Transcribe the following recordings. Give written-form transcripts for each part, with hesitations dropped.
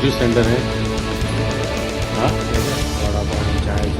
Juice centre है. हाँ, वड़ा पाव, चाय.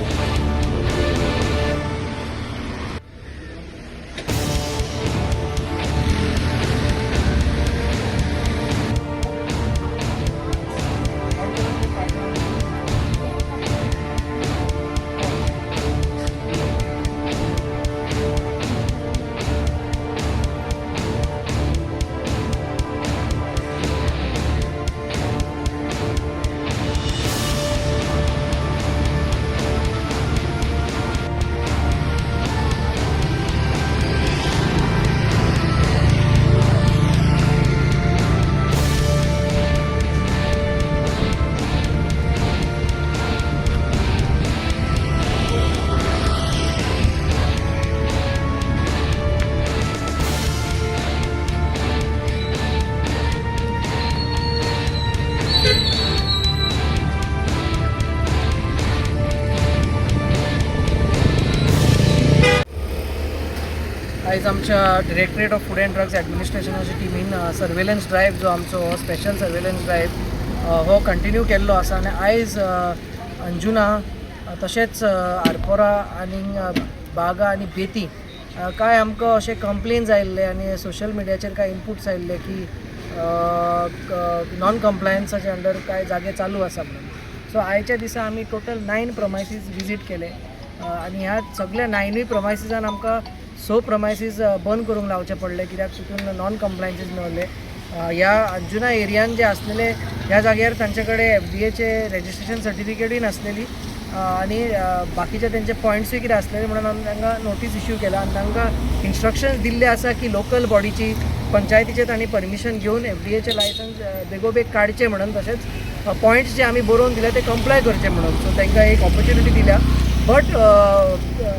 आयज आमच्या Directorate of Food and Drugs ॲडमिनिस्ट्रेशनाच्या टिमीन सर्वेलन्स ड्रायव्ह जो आमचो स्पेशल सर्वेलन्स ड्रायव्ह हो कंटिन्यू केल्लो आसा आनी आयज अंजुना, तशेंच आरपोरा आनी बागा आनी बेती कांय आमकां अशे कंप्लेन्स आयिल्ले आनी सोशल मिडियाचेर कांय इनपुट्स आयिल्ले की नॉन कंप्लायन्साचे अंडर कांय जागे चालू आसा म्हणून. सो आयच्या दिसा आमी टोटल 9 प्रमायसीस विजीट केले आनी ह्या सगल्या नायनूय प्रमायसिसान आमकां स प्रमायसीस बंद करूंक लावचे पडले, कित्याक तितून नॉन कंप्लायन्सीस मेळ्ळे. ह्या अंजुना एरियान जे आसलेले, ह्या जाग्यार तांचे कडेन एफडीएचे रेजिस्ट्रेशन सर्टिफिकेटूय नासलेली आनी बाकीचे तेंचे पॉयंट्सूय कितें आसलेले म्हणून आमी तांकां नोटीस इश्यू केला आनी तांकां इन्स्ट्रक्शन्स दिल्ले आसा की लोकल बॉडीची, पंचायतीचे तांणी परमिशन घेवन एफडीएचे लायसन्स बेगोबेग काडचें म्हणून, तशेंच पॉयंट्स जे आमी बरोवन दिल्या ते कंप्लाय करचे म्हणून. सो तांकां एक ऑपॉर्च्युनिटी दिल्या, बट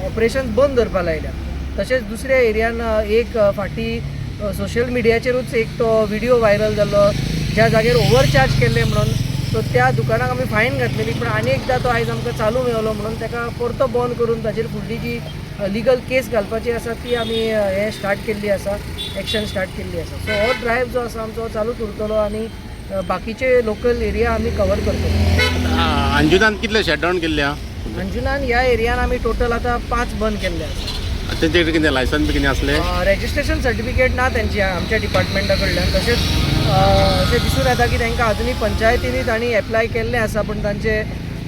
ऑपरेशन बंद दवरपा लायल्या. तशेंच दुसऱ्या एरियान एक फाटीं सोशल मिडियाचेरूच एक तो व्हिडियो व्हायरल जाल्लो, ज्या जाग्यार ओवरचार्ज केल्ले म्हणून. सो त्या दुकानाक आमी फायन घातलेली, पण आनी एकदां तो आयज आमकां चालू मेवलो म्हणून ताका परतो बंद करून ताचेर फुडली जी लिगल केस घालपाची आसा ती आमी हें स्टार्ट केल्ली आसा, एक्शन स्टार्ट केल्ली आसा. सो हो ड्रायव्ह जो आसा आमचो, हो चालूच उरतलो आनी बाकीचे लोकल एरिया आमी कवर करतले. अंजुनान कितले शटडावन केल्ले आहा? अंजुनान ह्या एरियान आमी टोटल आतां 5 बंद केल्ले आसा. तेंचे कडेन कितें लायसन्स बी कितें आसलें? रेजिस्ट्रेशन सर्टिफिकेट ना तेंची आमच्या डिपार्टमेंटा कडल्यान. तशेंच अशें दिसून येता की तांकां अजुनूय पंचायतींनी तांणी एप्लाय केल्लें आसा, पूण तांचे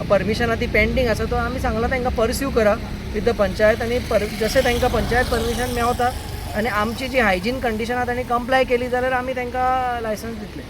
परमिशना ती पेंडींग आसा. तो आमी सांगलां तांकां परस्यू करा विथ the panchayat आनी पर जशें तांकां पंचायत परमिशन मेवता आनी आमची जी हायजीन कंडिशनां तांणी कंप्लाय केली जाल्यार आमी तांकां लायसन्स दितले.